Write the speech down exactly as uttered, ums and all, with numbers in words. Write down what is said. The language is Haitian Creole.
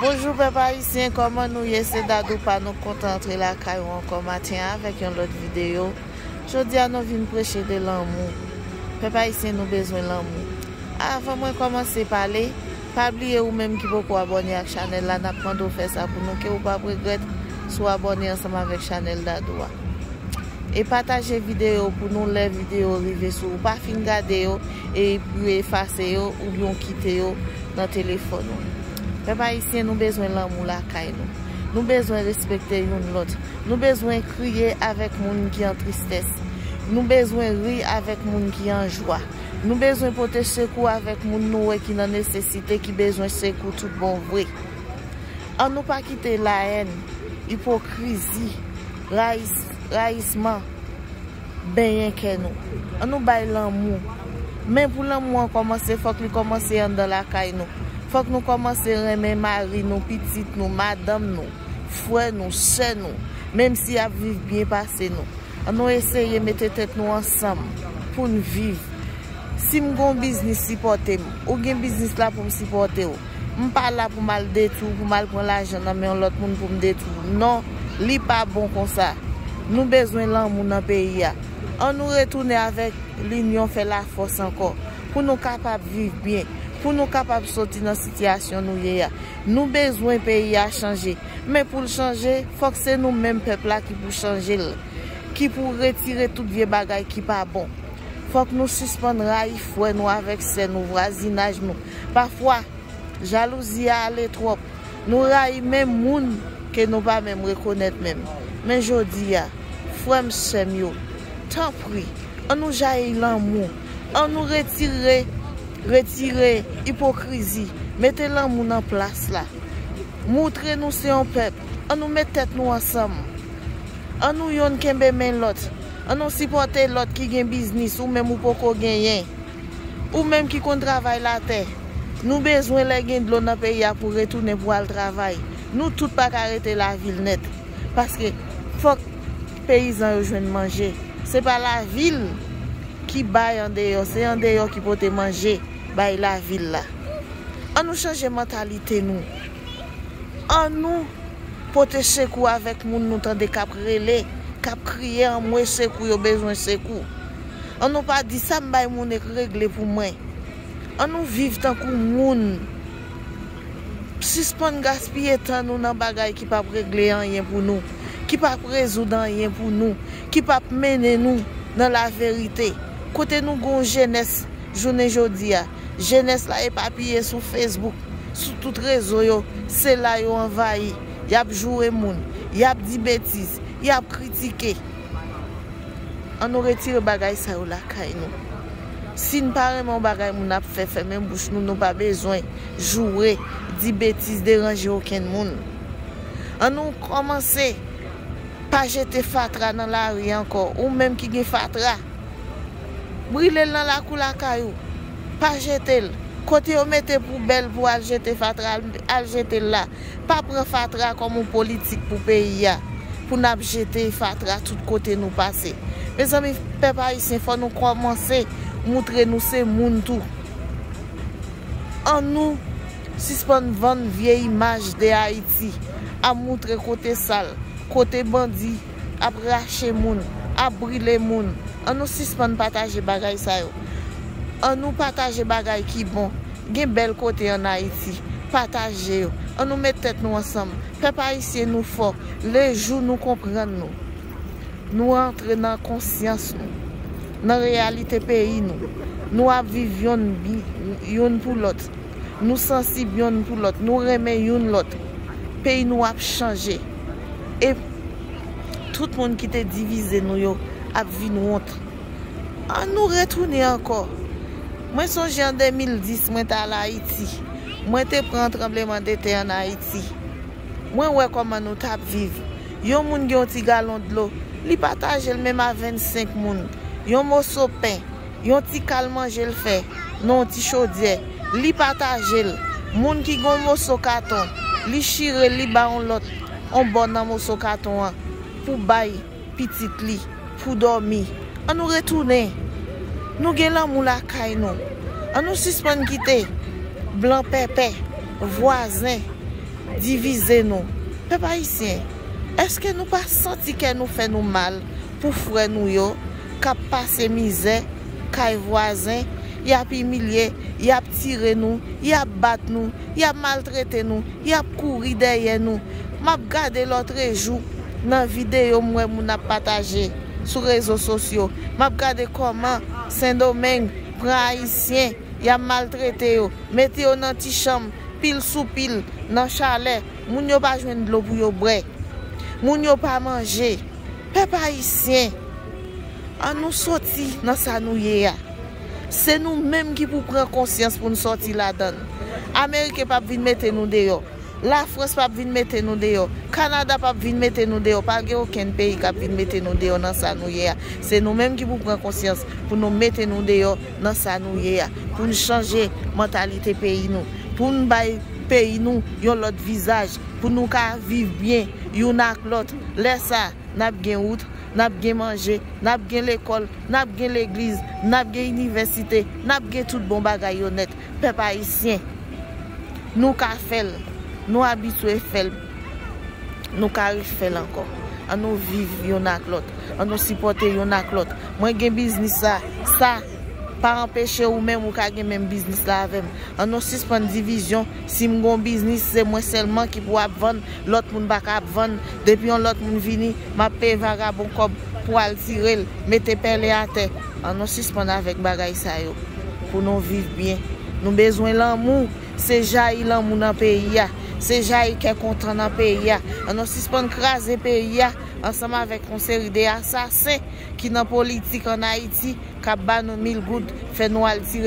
Bonjou pèp ayisyen, kòman nou ye? Se Dadou pa nou kontan antre lakay ou ankò maten an avèk yon lòt videyo. Jodi a nou vin preche de lanmou. Pèp ayisyen, nou bezwen lanmou. Avan mwen kòmanse pale, pa bliye ou menm ki poko abòne ak chanèl la, n ap mande w fè sa pou nou, ke ou p ap regrèt si w abòne ansanm avèk chanèl Dadou a. E pataje videyo pou nou lè videyo rive sou ou. Pa fin gade yo epi efase yo oubyen w kite yo nan telefòn ou. Pèp ayisyen, nou bezwen lanmou lakay nou. Nou bezwen respekte youn lòt. Nou bezwen kriye avèk moun ki an tristès. Nou bezwen ri avèk moun ki an jwa. Nou bezwen pote sekou avèk moun nou wè ki nan nesesite, ki bezwen sekou tout bon vre. Annou pa kite lahèn, ipokrizi, rayis, rayisman benyen kè nou. Annou bay lanmou. Men pou lanmou an kòmanse, fòk li kòmanse anndan lakay nou. Fòk nou kòmanse renmen mari nou, pitit nou, madanm nou, frè nou, sè nou, menm si y ap viv byen pase nou. Annou eseye mete tèt nou ansanm pou n viv. Si m gon biznis, sipòte m. Ou gen biznis la pou m sipòte w. M pa la pou m al detwi w, pou m al pran lajan nan men yon lòt moun pou m detwi w. Non, li pa bon konsa. Nou bezwen lanmou nan peyi a. Annou retounen avèk linyon fè lafòs ankò, pou nou kapab viv byen, pou nou kapab soti nan sitiyasyon nou ye a. Nou bezwen peyi a chanje. Men pou l chanje, fòk se nou menm pèp la ki pou chanje l, ki pou retire tout vye bagay ki pa bon. Fòk nou sispann rayi frè nou avèk sè nou, vwazinaj nou. Pafwa, jalouzi a ale twòp. Nou rayi menm moun ke nou pa menm rekonèt menm. Men jodi a, frè m, sè m yo, tanpri, annou jayi lanmou. Annou retire, retire ipokrizi. Mete lanmou nan plas la. Moutre nou se yon pèp. Annou met tèt nou ansanm. Annou yonn kenbe men lòt. Annou sipòte lòt ki gen biznis ou menm ou poko genyen. Ou menm ki konn travay latè. Nou bezwen lè gen dlo nan peyi a pou retounen pou al travay. Nou tout pa ka rete lavil nèt. Paske fòk peyizan yo jwenn manje. Se pa lavil ki bay andeyò, se andeyò ki pote manje bay lavil la. Annou chanje mantalite nou. Annou pote sekou avèk moun nou tande k ap rele, k ap kriye, anmwe sekou, yo bezwen sekou. Annou pa di sa m bay moun e k regle pou mwen. Annou viv tankou moun. Sispann gaspiye tan nou nan bagay ki p ap regle anyen pou nou, ki p ap rezoud anyen pou nou, ki p ap mennen nou nan laverite. Kote nou gon jenès jounen jodi a, jenès la epapiye sou Facebook, sou tout rezo yo, se la yo anvayi. Y ap joure moun, y ap di betiz, y ap kritike. Annou retire bagay sa yo lakay nou. Si n pa renmen yon bagay moun ap fè, fèmen bouch nou, nou pa bezwen joure, di betiz, deranje okenn moun. Annou kòmanse pa jete fatra nan lari ankò. Ou menm ki gen fatra, brile l nan lakou lakay ou. Pa jete l. Kote yo mete poubèl pou al jete fatra, al, al jete l la. Pa pran fatra kòm yon politik pou peyi a, pou n ap jete fatra tout kote nou pase. Mezanmi, pèp ayisyen, fò nou kòmanse moutre nou se moun tou. Annou sispann vann vye imaj de Ayiti, ap moutre kote sal, kote bandi ap rache moun, ap brile moun. Annou sispann pataje bagay sa yo. Annou pataje bagay ki bon. Gen bèl kote ann Ayiti. Pataje yo. Annou met tèt nou ansanm. Pèp ayisyen, nou fò. Le jou nou konprann nou, nou antre nan konsyans nou, nan reyalite peyi nou. Nou ap viv yonn bi-, yonn pou lòt. Nou sansib yonn pou lòt. Nou renmen youn lòt. Peyi nou ap chanje. E tout moun ki te divize nou yo ap vin wont. Annou retounen ankò. Mwen sonje an de mil dis, mwen t al Ayiti. Mwen te pran tranblemanntè ann Ayiti. Mwen wè kòman nou t ap viv. Yon moun gen yon ti galon dlo, li pataje l menm a vennsenk moun. Yon moso pen, yon ti kal manje l fè nan yon ti chodyè, li pataje l. Moun ki gen yon moso katon, li chire l, li ba yon lòt yon bò nan moso katon an pou bay pitit li pou dòmi. Annou retounen. Nou gen lanmou lakay nou. Annou sispann kite blan pèpè, vwazen, divize nou. Pèp ayisyen, èske nou pa santi kè nou fè nou mal pou frè nou yo k ap pase mizè kay vwazen? Y ap imilye, y ap tire nou, y ap bat nou, y ap maltrete nou, y ap kouri dèyè nou. M ap gade lòtrejou nan videyo m wè moun ap pataje sou rezo sosyo. M ap gade kòman Sendomeng pran ayisyen, y ap maltrete yo, mete yo nan ti chanm, pil sou pil, nan chalè. Moun yo pa jwenn dlo pou yo bwè. Moun yo pa manje. Pèp ayisyen, an nou soti nan sa nou ye a. Se nou menm ki pou pran konsyans pou n sòti ladan l. Ameriken p ap vin mete nou deyò. Lafrans p ap vin mete nou deyò. Kanada p ap vin mete nou deyò. Pa gen okenn peyi k ap vin mete nou deyò nan sa nou ye a. Se nou menm ki pou pran konsyans pou nou mete nou deyò nan sa nou ye a. Pou n chanje mantalite peyi nou. Pou n bay peyi nou yon lòt vizaj. Pou nou ka viv byen youn ak lòt. Lè sa, n ap gen wout, n ap gen manje, n ap gen lekòl, n ap gen legliz, n ap gen inivèsite, n ap gen tout bon bagay yo nèt. Pèp ayisyen, nou ka fè l, nou abitye fè l, nou ka refè l ankò. An nou viv youn ak lòt, an nou sipòte youn ak lòt. Mwen gen biznis sa, sa pa anpeche ou menm ou ka gen menm biznis la avè m. An nou sispann divizyon. Si m gon biznis, se mwen sèlman ki pou ap vann, lòt moun pa ka ap vann. Depi yon lòt moun vini, m ap peye vagabon kòb pou al tire l, mete pèlen atè. An nou sispann avèk bagay sa yo. Pou nou viv byen, nou bezwen lanmou. Se jayi lanmou nan peyi a. Se jayi kè kontan nan peyi a. An nou sispann kraze peyi a ansanm avèk yon seri de asasen ki nan politik ann Ayiti k ap ba nou mil goud, fè nou al tire